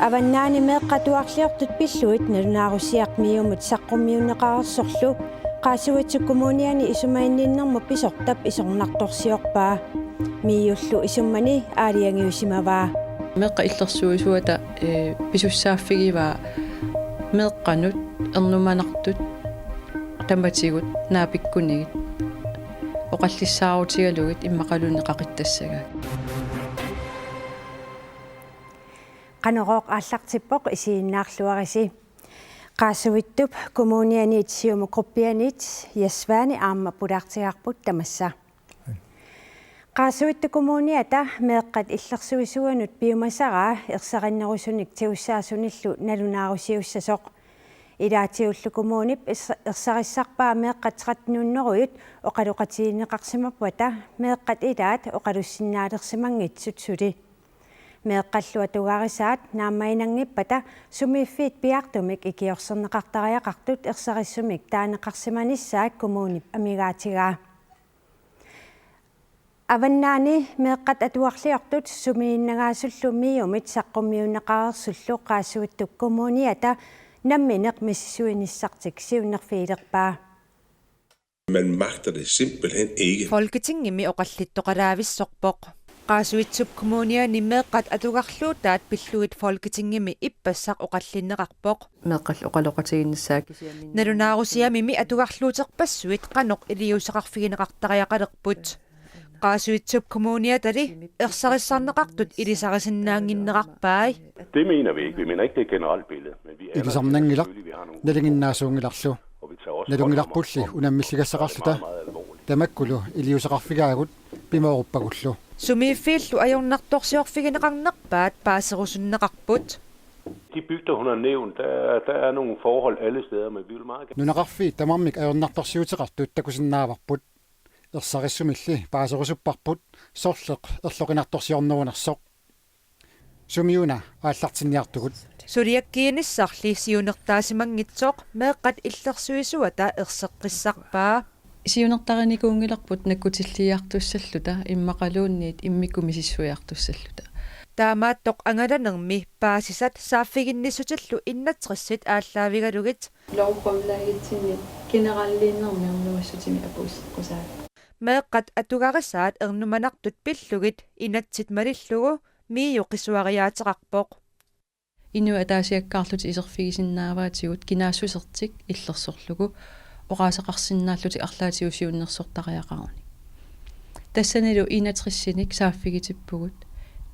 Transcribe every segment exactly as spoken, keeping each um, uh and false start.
Avannaani meeqqat atugarliortut pillugit nalunaarusiaq MIO-mut saqqummiunneqareersorlu Qaasuitsup Kommuniani isumaginninnermut pisortap isornartorsiorpaa. MIO-llu isummani aalajangiusimavaa. Meeqqat illersuisuata, eh, pisussaaffigivaa meeqqanut ernumanartut tamatigut naapikkunigit oqallissaarutigalugit immaqaluunniit qaqittassagaa. Qanorooq aallartippoq, isiginnaarluarisi. Qaasuitsup Kommunianiit Siumut gruppianiit Jes Svane aamma pulaartigaarput tamassa. Qaasuitsup Kommuniata meeqqat illersuisuanut piumasaraa ersarinnerusunik tigussaasunillu nalunaarusiussasoq. Ilaatigullu kommunip ers-, ersarissarpaa meeqqat tretten hundredet oqaloqatigineqarsimappata meeqqat ilaat oqalussinnaalersimanngitsut suli. Meeqqallu atugarisaat naammaginanngippata sumiiffiit piaartumik ikiorserneqartariaqartut ersarissumik taaneqarsimanissaat kommunip amigaatigaa. Avannaani meeqqat atugarliortut sumiinnagaasullu MIO-mit saqqummiunneqareersullu Qaasuitsup Kommuniata nammineq misissuinissartik siunnerfigilerpaa. Man magter det simpelthen ikke. Folketingimi oqallittoqalaavissorpoq. Qaasuitsup Kommuniani meeqqat atugarluutaat pillugit Folketingimi ippassaq oqallinneqarpoq. Meeqqat oqaloqatigiinnissaat kisianni nalunaarusiamimi atugarluuterpassuit qanoq iliuuseqarfigineqartariaqalerput. Qaasuitsup Kommuniatali ersarissarneqartut ilisarisinnaannginnerarpai. Det mener vi ikke. Vi mener ikke, det er et generelt billede. Men vi anerkender Ilisarnanngilaq, selvfølgelig, vi har nogle nalinginnaasuunngilarlu. Og vi tager også hånd om, nalunngilarpulli om, om, unammilligassaqarluta. Meget, meget alvorligt. Tamakkulu iliuuseqarfigaagut pimooruppagullu. Sumiiffiillu ajornartorsiorfigineqarnerpaat paaserusunneqarput. De bygder, hun har nævnt, der, der er nogle forhold alle steder, men vi vil meget gerne. Nunaqarfiit tamarmik ajornartorsiuteqartut takusinnaavarput. Ersarissumilli paaserusupparput sorleq erloqinartorsiornerunersoq. Sumiuna aallartinniartugut. Suliakkiinissarli siunertaasimanngitsoq meeqqat illersuisuata erseqqissarpaa. Siunertarinikuunngilarput nakkutilliiartussalluta immaqaluunniit immikkut misissuiartussalluta. Taamaattoq angalanermi paasisat saaffiginnissutillu enogtresit aallaavigalugit. Lovgrundlagitsinni generalliinermi ernumassutimi apuusseqqusaat. Meeqqat atugarisaat ernumanartut pillugit inatsit malillugu MIO qisuariaateqarpoq. Inuit ataasiakkaarlutik iserfigisinnaavaatigut kinaassusertik illersorlugu oqaaseqarsinnaallutik arlaatigut siunnersortariaqarunik. Tassanilu enogtresinik saaffigitippugut.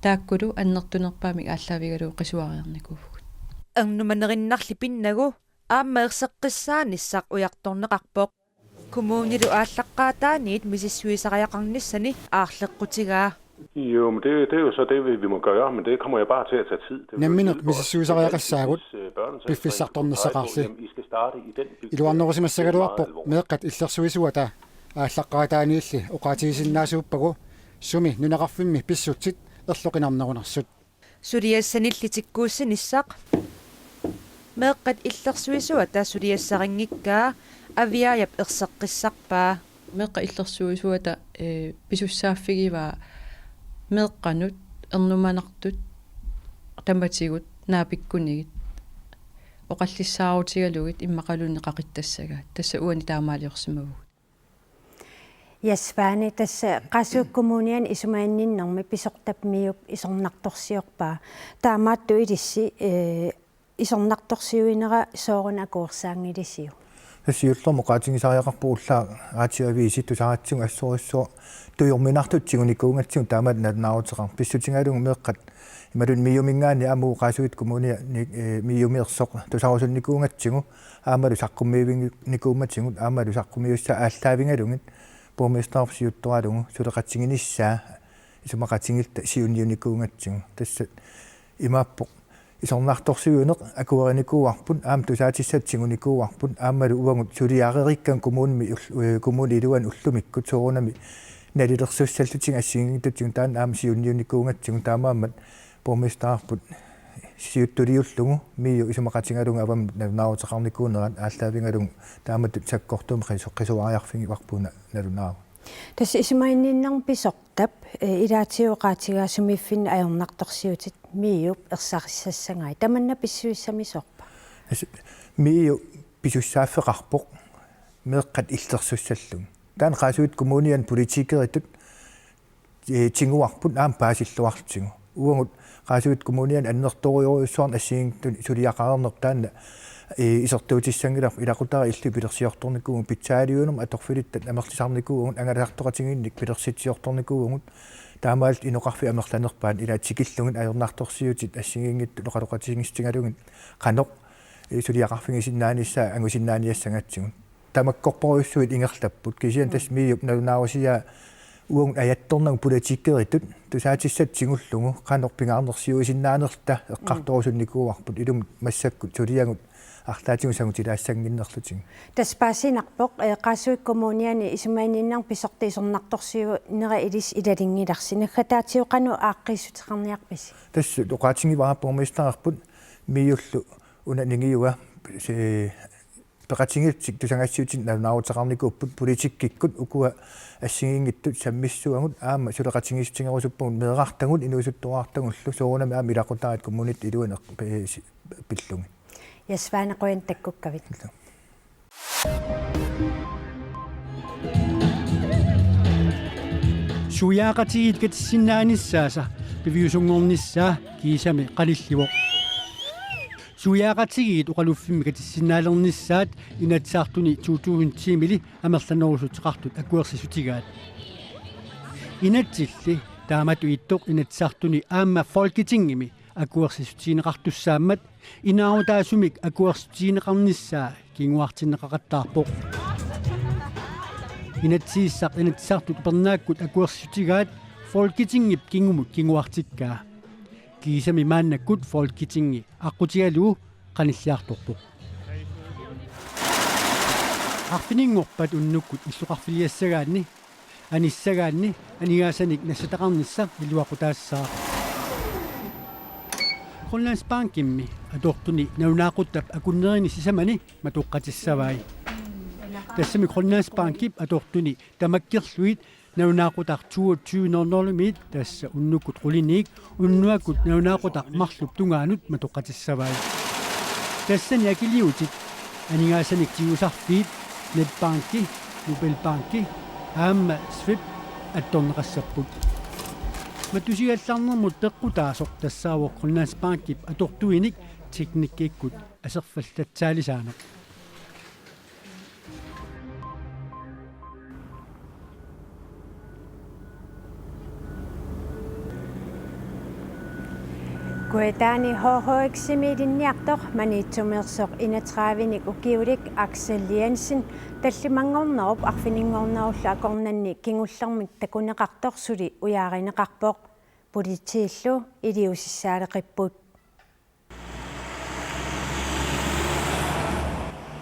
Taakkulu annertunerpaamik aallaavigalugu qisuariarnikuuvugut. Ernumanerinnarli pinnagu aamma erseqqissaanissaq ujartorneqarpoq. Kommunilu aallaqqaataaniit misissuisariaqarnissani aarleqqutigaa. Jo, men det, det er jo så det, vi, vi må gøre, men det kommer jo bare til at tage tid. Det er jo Nammineq hjælpe os, misissuisariaqassaagut, hvis, øh, børnesagsforeningen peger på, piffissartornissaqarli. Jamen, I skal starte i den bygning. Iluarnerusimassagaluarpoq meeqqat illersuisuata aallaqqaataaniilli oqaatigisinnaasuuppagu sumi nunaqarfimmi pissutsit erloqinarnerunersut. Suliassanilli tikkuussinissaq. Meeqqat illersuisuata suliassarinngikkaa Aviajap erseqqissarpaa. Meeqqat illersuisuata, eh, pisussaaffigivaa meeqqanut ernumanartut tamatigut naapikkunigit oqallissaarutigalugit immaqaluunniit qaqittassagaat. Tassa uani taamaaliorsimavugut. Jes Svane, tassa Qaasuitsup Kommuniani isumaginninnermi pisortap MIO-p isornartorsiorpaa. Taamaattoq ilissi, eh, isornartorsiuinera sooruna akuersaanngilisiuk? Tassa siullermik oqaatigisariaqarpugut ullaaq aatsaat aviisi tusaratsigu assorujussuaq tujorminartutut tigunikuugatsigu taamatut nalunaaruteqarpoq pissutigalugu meeqqat imaluunniit MIO-minngaanniit aamma Qaasuitsup Kommuniani, eh, MIO-mi ersoq tusarusunnikuugatsigu aammalu saqqummiivinnikuumatigut aammalu saqqummiussaat aallaavigalugit borgmesterip siuttoralugu suleqatiginissaa isumaqatigiilluta siunniunikuugatsigu. Tassa imaappoq isornartorsiuineq akuerinikuuarput aamma tusaatissatut tigunikuuarput aammalu uagut suliareerikkakka kommunimi ull-, eh, kommunip iluani ullumikkut soorunami nalilersussallutigu assigiinngitsutigut taanna aamma siunniunikuugatsigu taamaammat borgmesteriput siuttuliullugu MIO isumaqatigalugu avammut nalunaaruteqarnikuunerat aallaavigalugu taamatut sakkortuumik qisu-, qisuariarfigivarput una nalunaaruq. Tassa isumaginninnermi pisortap, eh, ilaatigut oqaatigaa sumiiffinni ajornartorsiutit MIO-p ersarissassagai. Tamanna pissusissamisoorpa? Tassa MIO pisussaaffeqarpoq meeqqat illersussallugit. Taanna Qaasuitsup Kommuniani politikeritut, eh, tiguarput aamma paasilluartigu. Uagut Qaasuitsup Kommuniani annertoorujussuarnik assigiinngitsut suliaqareerneq taanna, eh, isertuutissanngilarput, ilaqutariit illit pilersiortornikuuvugut, pitsaaliuinermut atorfilittat amerlisarnikuuvugut, angalasartoqatigiinnik pilersitsiortornikuuvugut, taamaalillutit inoqarfiit amerlanerpaat, ilaat tikillugit ajornartorsiutit assigiinngitsut oqaloqatigiissutigalugit qanoq, eh, suliaqarfigisinnaanissaa angusinnaaniassagatsigu. Tamakkorporujussuit ingerlapput, kisianni tassa MIO-p nalunaarusiaa uagut ajattornagu politikeritut tusaatissatut tigullugu qanoq pingaarnersiuisinnaanerluta eqqartorusunnikuuarput, ilumut massakkut suliagut arlaatigut sagutilaassannginnerlutigu. Tassa paasinarpoq, eh, Qaasuitsup Kommuniani isumaginninnermi pisortat isornartorsiunera ilissi ilalinngilarsi. Naggataatigut qanoq aaqqiissuteqarniarpisi? Tassa oqaatigivara borgmestererput MIO-llu una ningiua, se-, peqatigiissutsit tusagassiuutitigut nalunaaruteqarnikuupput, politikkikkut ukua assigiinngitsut sammissuagut aamma suleqatigiissutigerusuppagut meerartagut inuusuttuarartagullu, soorunami aamma ilaqutariit kommunit iluineq pe-, si-, pillugit. Jes Svane, qujanaq takkukkavit. Suiaaqatigiit katissinnaanissaasa piviusunngornissaa kiisami qanillivoq. Suiaaqatigiit oqaluffimmi katissinnaalernissaat Inatsisartuni to tusind ti-mili amerlanerussuteqartut akuersissutigaat. Inatsilli taamatut ittoq Inatsisartuni aamma Folketingimi akuersissutigineqartussaammat inaarutaasumik akuersissutigineqarnissaa kinguartinneqaqattaarpoq. Inatsisissaq Inatsisartut upernaakkut akuersissutigaat Folketingip kingumut kinguartikkaa. Kiisami maannakkut Folketingi aqqutigalugu qanilliartorpoq. Arfininngorpat unnukkut illoqarfiliassagaanni anissagaanni aningaasanik nassataqarnissaq iluaqutaassaaq. Grønlandsbankimi atortuni nalunaaquttap akunnerini sisamani matoqqatissavai. Tassami Grønlandsbankip atortuni tamakkerlugit nalunaaqutaq toogtyve nul nul-imiit, tassa unnukkut quliniik, unnuakkut nalunaaqutaq marlup tungaanut matoqqatissavai. Tassani akiliutit aningaasanik tigusarfiit Netbanki, Mobilbanki aamma Swipe attorneqassapput. Matusigallarnermut peqqutaasoq tassaavoq Grønlandsbankip atortuinik teknikkikkut aserfallatsaalisaaneq. Kujataani H H X-imi ilinniartoq Maniitsumeersoq enogtredivenik ukiulik Aksel Jensen tallimanngornerup arfininngornerullu akornanni kingullermik takuneqartoq suli ujaarineqarpoq. Politiillu iliuusissaaleqipput.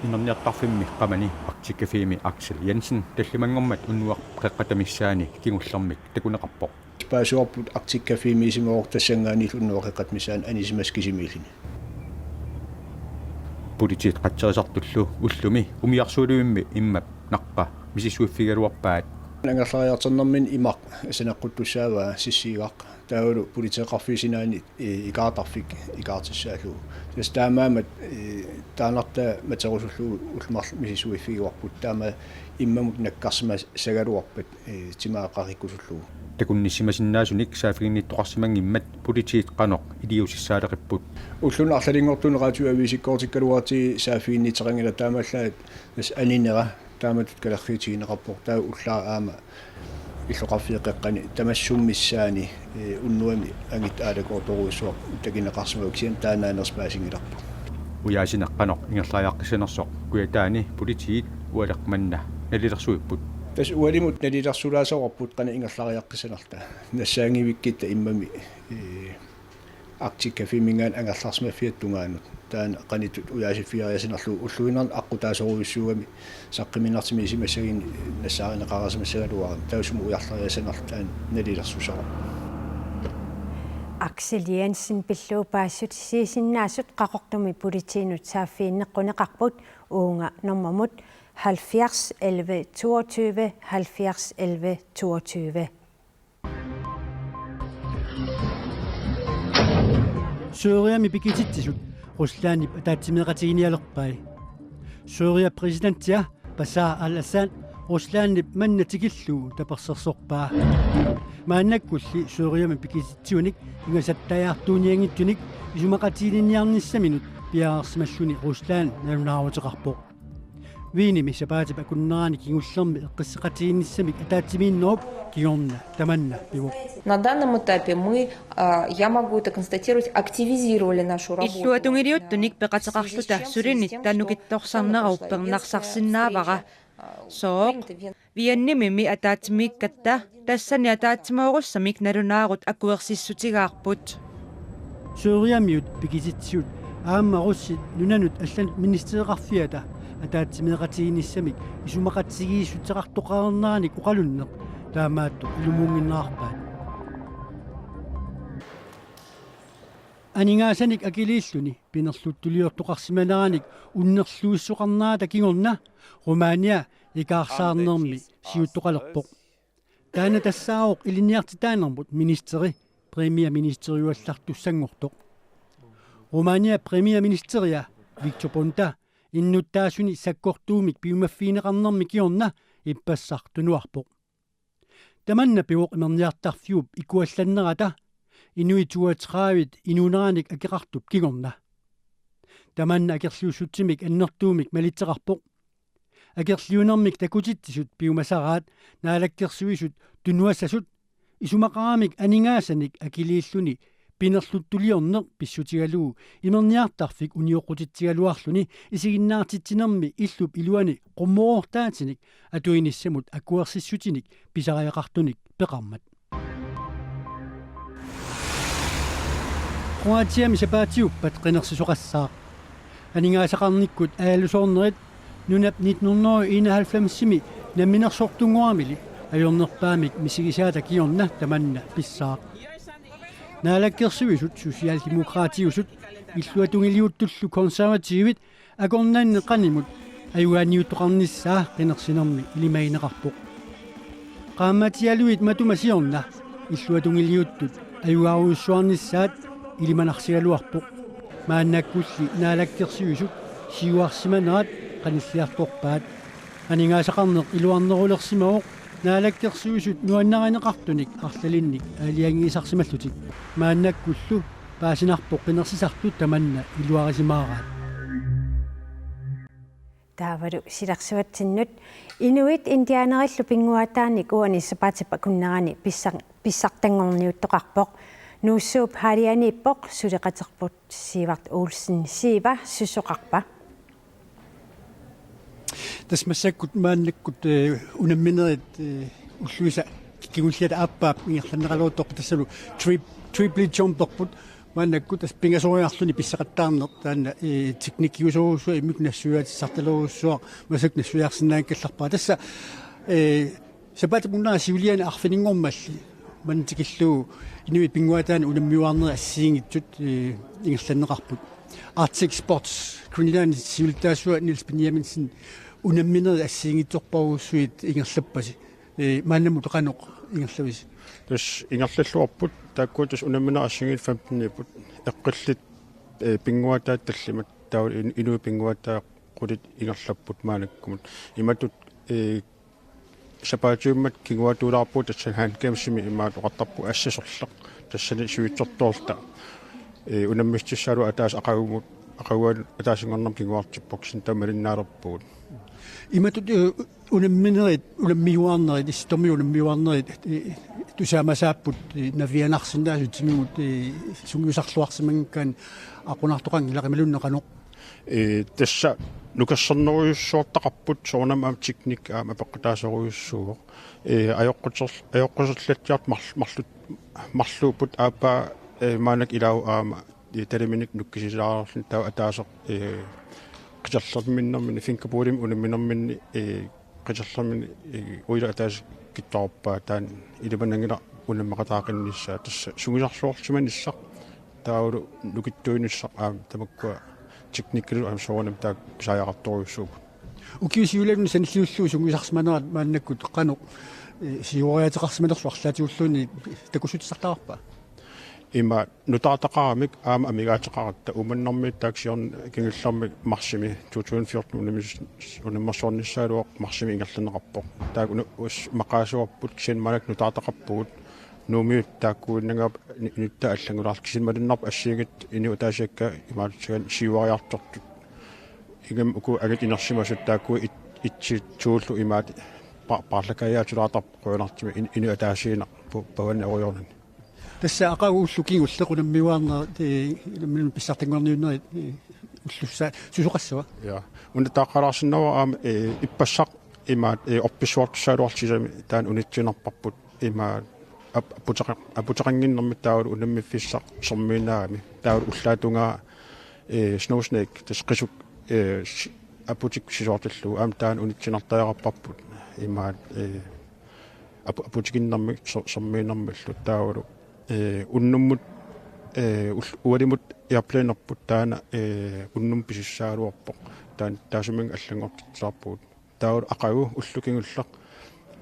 Inerniartarfimmi qamani Arctic Cafémi Aksel Jensen tallimanngormat unnuap qeqqata missaani kingullermik takuneqarpoq. Paasivarput Arctic Cafémiisimavoq tassanngaanniillu unnuap qeqqata missaani anisimasat kisimiilluni. Politiit qatserisartullu ullumi umiarsualivimmi immap naqqa misissuiffigigaluarpaat. Angerlariartornermini imaq saneqquttussaavaa sissiigaq. Taavalu politeeqarfiit sinaani, eh, ikaartarfik ikaartissaallugu. Tassa taamaammat, eh, taannartaa materusullugu ullut marluk misissuiffigivarput. Taama immamut nakkarsimasagaluarpat, eh, timaa qaqikkusullugu. Takunnissimasinnaasunik saaffiginnittoqarsimanngimmat politiit qanoq iliuusissaaleqipput. Ulluni arlalinngortuni radioavisikkoortikkaluartut saaffiginnittoqanngilaq, taamaallaat tassa aninera taamatut kalerriutigineqarpoq, taava ullaaq aamma illoqarfiit qeqqani tamassummik missaani, eh, unnuami angit aalakoortorujussuaq takuneqarsimavoq, kisianni taanna anersaq paasinngilarput. Ujaasineq qanoq ingerlariaqqissanersoq Kujataani politiit ualeq manna nalilersuipput. Tassa ualimut nalilersulaassavarput qanoq ingerlariaqqissanerluta. Nassaanngivikkitta immami, eh, Arctic Caféminngaanniit angerlarsimaffiata tungaanut. Taanna qanoq ujaasiiffigeriassanerlugu, ulluinnarni aqqutaasorujussuugami saqqummiinermik isumassaguni nassaarineqarsimassagaluarami. Taava sumut ujarleriassanerluta taanna nalilersussavara. Aksel Jensen pillugu paasissutissiisinnaasut Qaqortumi politiinut saaffiginneqquneqarput uunga normamut. halvfjerds elleve toogtyve, halvfjerds elleve toogtyve. Syriami pikititsisut Ruslandip ataatsimeeqatiginialerpai. Syriap præsidentia Bashar al-Assad Ruslandip manna tikillugu tapersersorpaa. Maannakkulli Syriami pikititsiunik ingasattaajartuunianngitsunik isumaqatigiinniarnissaminut piareersimalluni Rusland nalunaaruteqarpoq. Wienimi sapaatip akunnerani kingullermi eqqisseqatigiinnissamik ataatsimiinnerup kingorna tamanna pivoq. На данном этапе мы, а, я могу это констатировать, активизировали нашу работу. Illuatungiliuttunik peqateqarluta sulinitta nukittorsarnera uppernarsarsinnaavara. Sooq? Wienimimi ataatsimiikkatta tassani ataatsimoorussamik nalunaarut akuersissutigaarput. Syriamiut pikititsiut aamma russit nunanut allanut ministereqarfiata ataatsimeeqatigiinnissamik isumaqatigiissuteqartoqarneranik oqalunneq taamaattoq ilumuunnginnerarpaat. Aningaasanik akiliilluni pinerluttuliortoqarsimaneranik unnerluissoqarnerata kingorna Rumænia ikaarsaarnermi siuttoqalerpoq. Taanna tassaavoq ilinniartitaanermut ministeri premierministeriuallartussanngortoq. Rumæniap premierministeria Victor Ponta innuttaasuni sakkortuumik piumaffigineqarnermi kingorna ippassaq tunuarpoq. Tamanna pivoq imerniartarfiup ikuallannerata inuit toogtredive inuuneranik akeqartup kingorna. Tamanna akerliussutsimik annertuumik malitseqarpoq. Akerliunermik takutitsisut piumasaraat Naalakkersuisut tunuassasut isumaqaramik aningaasanik akiliilluni pinerluttuliorneq pissutigalugu imerniartarfik unioqqutitsigaluarluni isiginnaartitsinermi illup iluani qummoroortaatinik atuinissamut akuersissutinik pisariaqartunik peqarmat. Kroatiami sapaatiuppat qinersisoqassaaq. Aningaasaqarnikkut ajalusoornerit nunap nitten hundrede enoghalvfemsimi namminersortunngoramili ajornerpaamik misigisaata kingorna tamanna pissaaq. Naalakkersuisut, Socialdemokratiusut, illuatungiliuttullu Konservativit akornanni qanimut ajugaaniuttoqarnissaa qinersinermi ilimagineqarpoq. Qaammatialuit matuma siorna illuatungiliuttut ajugaarujussuarnissaat ilimanarsigaluarpoq. Maannakkulli Naalakkersuisut siuarsimanerat qanilliartorpaat. Aningaasaqarneq iluarnerulersimavoq Naalakkersuisut nuannarineqartunik arlalinnik aalajangiisarsimallutik. Maannakkullu paasinarpoq qinersisartut tamanna iluarisimaaraat. Taavalu silarsuatsinnut. Inuit indianerillu pinnguaataanik uani sapaatip akunnerani pissar-, pissartanngorniuttoqarpoq. Nuussuup Haalianiippoq, suleqaterput Sivert Olsen. Siva, susoqarpa? Tassa massakkut maannakkut, eh, unamminerit, eh, ulluisa kingulliata aappaap ingerlanneqaleruttorput tassalu trip-, triple jumperput maannakkut tassa pingasoriarluni pissaqattaarneq taanna, eh, teknikkiusorujussuaq immikkut nassuiaatissartalerujussuaq massakkut nassuiarsinnaanngikkallarpara. Tassa, eh, sapaatip akunnera siuliani arfininngormalli manna tikillugu inuit pinnguaataanni unammiuaarnerit assigiinngitsut, eh, ingerlanneqarput. Arctic Sports Greenland siulittaasua Niels Benjaminsen, unamminerit assigiinngitsorpassuit ingerlappasi. Eh, maannamut qanoq ingerlavisi? Tassa ingerlalluarput, taakkua tassa unamminerit assigiinngitsut femteniupput, eqqillit, eh, pinnguaataat tallimat, taava in-, inuit pinnguaataat qulit ingerlapput maannakkumut. Imatut, eh, sapaatiummat kinguaattuulaarpugut, tassani Hand Gamesimi imaat oqartarpugut assasorleq. Tassani sivitsortoorluta, eh, unammissutissagaluarluta ataaseq aqagumut, aqaguani ataasinngornermi kinguartippoq, kisianni taamalinnaalerpugut. Imatut, eh, unamminerit, unammiuaarnerit, issittumi unammiuaarnerit, eh, tusaamasaapput, eh, navianarsinnaasut timimut, eh, sungiusarluarsimanngikkaanni aqunartoqanngilaq imaluunniit qanoq? Eh, tassa nukersornerujussuartaqarput, soorunami aamma teknik aamma apeqqutaasorujussuuvoq. Eh, ajoqquser-, ajoqquserlatsiartut marl-, marlut-, marluupput aappaa, eh, maannakkut ilaavoq aamma, eh, taliminik nukkisilaarluni taava ataaseq, eh, qiterlerminnermini, fingerboardimik unamminermini, eh, qiterlermini, eh, uilu ataaseq kittorpaa, taanna ilimananngilaq unammeqataaqinnissaa, tassa sungiusarluarsimanissaq. Taavalu nukittuinissaq aamma tamakkua teknikkilu aamma soorunami taakku pisariaqartorujussuupput. Ukiut siullerni sanilliullugu sungiusarsimanerat maannakkut qanoq, eh, siuariaateqarsimanersoq arlaatigulluunniit takussutissartagarpa? Ima nutaartaqaramik aamma amigaateqaratta Uummannarmiit taakku siorna kingullermik marsimi to tusind fjorten unammis-, unammersuarnissagaluaq marsimi ingerlanneqarpoq. Taakku una-, us-, maqaasivarput kisianni maannakkut nutaartaqarpugut. Nuummiut taakkuinnangaat ni-, nutta allanngulaarlutik kisianni malunnarpoq assigiinngitsut inuit ataasiakkaat imaattussagaanni siuariartortut. Ingammik uku angit inersimasut taakku it-, itsi tuullu imaat pa-, paarlakaajaatulaartarput qujanartumik in-, inuit ataasiinnaq pu-, pavani orujoornani. Tassa aqagu ullut kingulleq unammiuaarnerit, eh, unamminut pissartanngorniunnerit, eh, ullussaa susoqassava? Ja. Una taaqqalaarsinnaavat aamma, eh, ippassaq imaat, eh, orpissuartussagaluarlutik sisamat taanna unitsiinnarparput imaat ap-, aputeqa-, aputeqannginnermik taavalu unammiffissaq sermiinnaagami. Taavalu ullaatungaa, eh, Snow Snake, tassa qisuk, eh, si-, aputik sisoortillugu. Aamma taanna unitsiinnartariaqarparput imaat, eh, apu-, aputikinnermik ser-, sermiinnermillu taavalu, eh, unnummut, eh, ul-, ualimut airplanerput taanna, eh, unnummut pisussaagaluarpoq. Taanna taassuminnga allanngortitsilaarpugut. Taava aqagu ullut kingulleq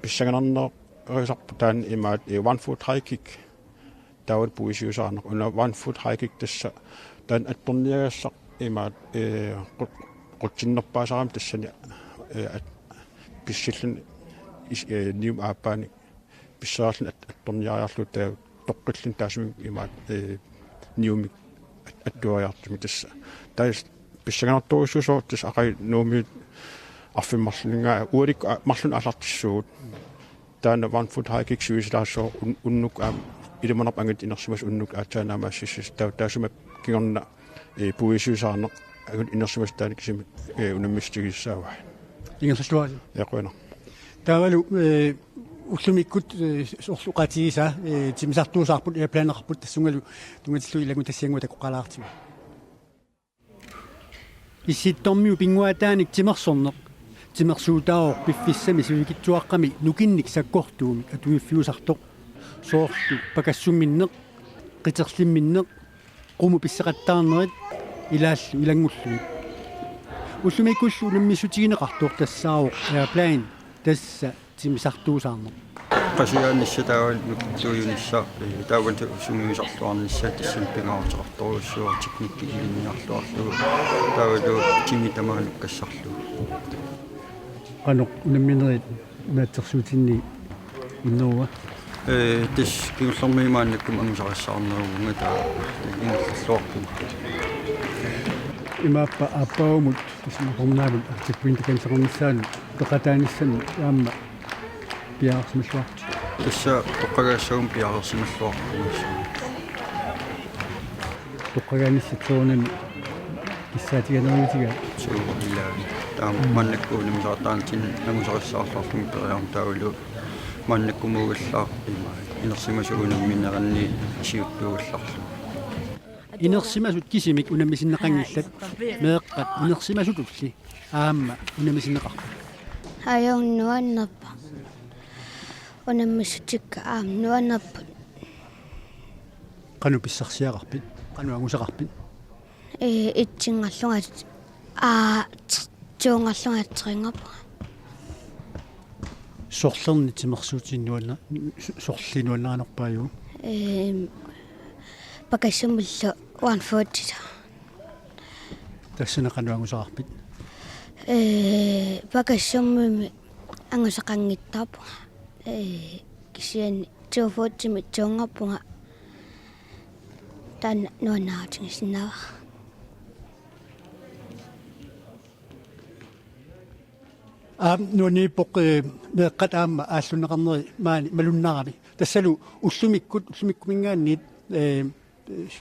pissanganarnerisarput taanna imaat, eh, one foot high kick. Taava puisiusaarneq. Una one foot high kick tassa taanna attorniagassaq imaat, eh, qut-, qutsinnerpaasarami tassani, eh, at-, pissilluni is-, eh, niumik aappaanik pissaarluni at-, attorniariarlugu taava toqqilluni taassuminnga imaat, eh, niumik at-, attuariartumik tassa. Taava pissanganartorujussuusoq tassa aqagu Nuummiut arfineq-marlunninngaanniit ualikkut a-, marlunnik aallartissuugut. Taanna one foot high kick sivisulaassaaq un-, unnuk aamma ilimanarpoq angit inersimasut unnuk aatsaat naammassissusaat taava taassuma kingorna, eh, puisiusaarneq angit inersimasut taanna kisimik, eh, unammissutigissavaat. Ingerlalluarisi. Ja, qujanaq. Taavalu, eh, ullumikkut, eh, soorlu oqaatigisaa, eh, timmisartuusaarput, airplaneqarput tassungalu tunngatillugu ilanngutassiannguaq takoqqaalaartigu. Issittormiut pinnguaataanik timersorneq. Timersuutaavoq piffissami sivikitsuaqqami nukinnik sakkortuumik atuiffiusartoq. Soorlu pakassumminneq, qiterlimminneq, qumut pisseqattaarnerit ilaallu ilanngullugit. Ullumikkullu unammissutigineqartoq tassaavoq airplane, tassa timmisartuusaarneq. Qasujaanissaq taava nukittuujunissaq, eh, taava sungiusarluarnissaq tassani pingaaruteqartorujussuuvoq teknikki ilinniarluarlugu. Taavalu timi tamaat nukkassarlugu. Qanoq unamminerit naatsorsuutinni innerua? Eh, tassa kingullermi maannakkut angusarissaarneruvunga taava ingerlalluarpunga. Imaappa aappaagumut tassa Nakornaamut Arctic Winter Games-eqarnissaanut peqataanissamut aamma piareersimalluarputit? Tassa toqqagaassaguma piareersimalluarpunga. Toqqagaanissat soorunami kissaatiganeruutigaat? Suu, ilaa. Taava maannakkut unammisaqattaarnitsinni angusarissaarluarlunga periarama taavalu maannakkumuugallaaq ima inersimasut unammineranni siuttuugallarlunga. Inersimasut kisimik unammisinneqanngillat, meeqqat inersimasutulli aamma unammisinneqarput. Ajoq nuannerpoq. Unammissutikka aamma nuannerput. Qanoq pissarsiaqarpit? Qanoq angusaqarpit? Ee, itsinngorlunga, aa, t-, tuunngorlunga trinngorpunga. Sorlerni timersuutini nuanna-, sorliit nuannarinerpaajuvoq? Ee, pakassummillu one forty. Tassani qanoq angusaqarpit? Ee, pakassummimi angusaqanngittarpunga. Ee, kisianni two forty-mi tuunngorpunga. Taanna nuannaarutigisinnaavara. Aamma nuanniippoq, eh, meeqqat aamma aallunneqarneri maani malunnarami. Tassalu ullumikkut, ullumikkuminngaanniit, eh,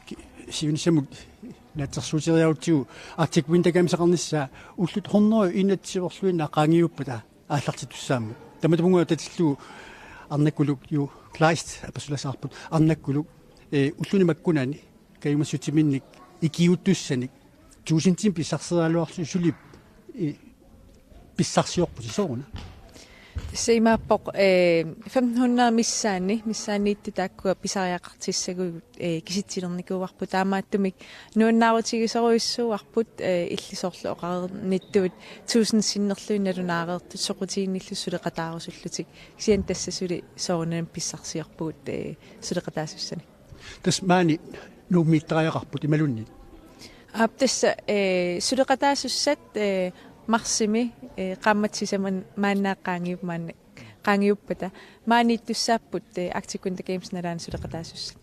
ki-, siunissamut naatsorsuuteriarutsigu Arctic Winter Games-eqarnissaa ullut hundrede enogtyve-rluinnaq qaangiuppata aallartittussaammat. Tamatumunnga tatillugu Arnakkuluk, Jo Kleist apasulasaarput, Arnakkuluk, eh, ulluni makkunani kajumissutsiminnik ikiuuttussanik tuusintimik pissarseriaraluarlusi suli, eh, pissarsiorpusi sooruna? Tassa imaappoq, eh, femten hundrede missaanni, missaanniittut taakkua pisariaqartissagut, eh, kisitsilernikuuarput, taamaattumik nuannaarutigisorujussuuarput, eh, illit soorlu oqareernittut tusind sinnerlugit nalunaareertut soqutiginnillusi suleqataarusullutik. Kisianni tassa suli soorunami pissarsiorpugut, eh, suleqataasussanik. Tassa maani Nuummiittariaqarput imaluunniit? Aap, tassa, eh, suleqataasussat, eh, marsimi, eh, qaammatit sisamat maanna qaangiup-, maanna qaangiuppata. Maaniittussaapput, eh, Arctic Winter Games nalaani suleqataasussat.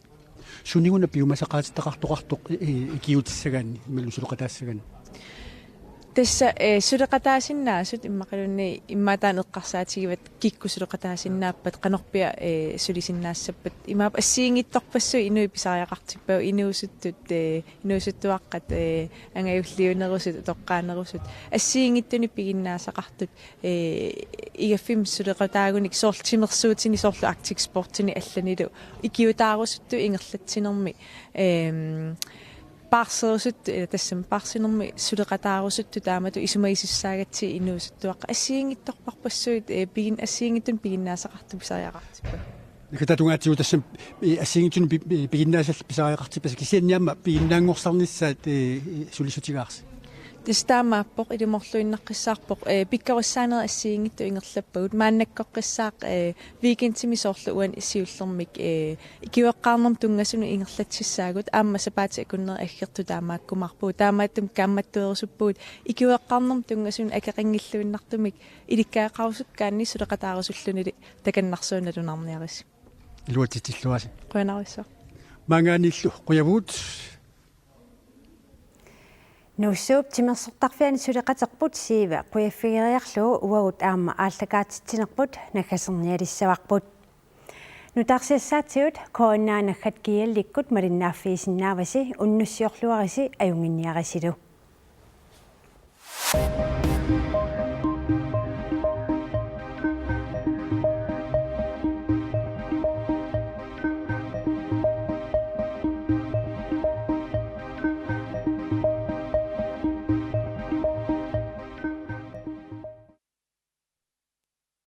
Sunikuna piumasaqaatitaqartoqartoq, eh, eh, ikiuutissagaanni, imaluunniit suleqataassagaanni? Tassa, eh, suleqataasinnaasut immaqaluunniit immaqa taanna eqqarsaatigivat kikkut suleqataasinnaappat, qanorpiaq, eh, sulisinnaassappata. Imaappoq assigiinngitsorpassuit inuit pisariaqartippagut, inuusuttut, eh, inuusuttuaqqat, eh, angajulliunerusut, utoqqaanerusut. Assigiinngitsunik piginnaasaqartut, eh, igaffimmi suleqataagunik soorlu timersuutini, soorlu Arctic Sportsini allanilu ikiuutaarusuttut ingerlatsinermi, ehm, paarserusuttut, eh, tassami paarsinermi suleqataarusuttut taamatut isumagisussaagatsigit inuusuttuaqqat, assigiinngitsorpassuit, eh, pigin-, assigiinngitsunik piginnaasaqartut pisariaqartippagut. Naggataata tungaatsigut tassami, eh, assigiinngitsunik pi-, pi-, piginnaasallit pisariaqartippassi, kisianni aamma piginnaanngorsarnissaat, eh, sulissutigaarsi. Tassa taamaappoq, ilumoorluinnaqqissaarpoq, eh, pikkorissaanerit assigiinngitsut ingerlappagut. Maannakkoqqissaaq, eh, weekendimi soorlu uani siullermik, eh, ikiueqqaarnermut tunngasunut ingerlatsissaagut, aamma sapaatip akunneri aggertut taamaakkumaarpugut. Taamaattumik kaammattuerusuppugut ikiueqqaarnermut tunngasunut akeqanngilluinnartumik ilikkagaqarusukkaanni suleqataarusullunili takannarsooq nalunaarniarisi. Iluatsitsilluarisi. Qujanarsuaq. Maanngaanniillu qujavugut. Nuussuup timersortarfiani suleqaterput Siiva qujaffigeriarlugu uagut aamma aallakaatitsinerput naggasernialissavarput. Nutaarsiassaatigut K N R naggat G L-ikkut malinnaaffigisinnaavasi, unnussiorluarisi ajunnginniarisilu.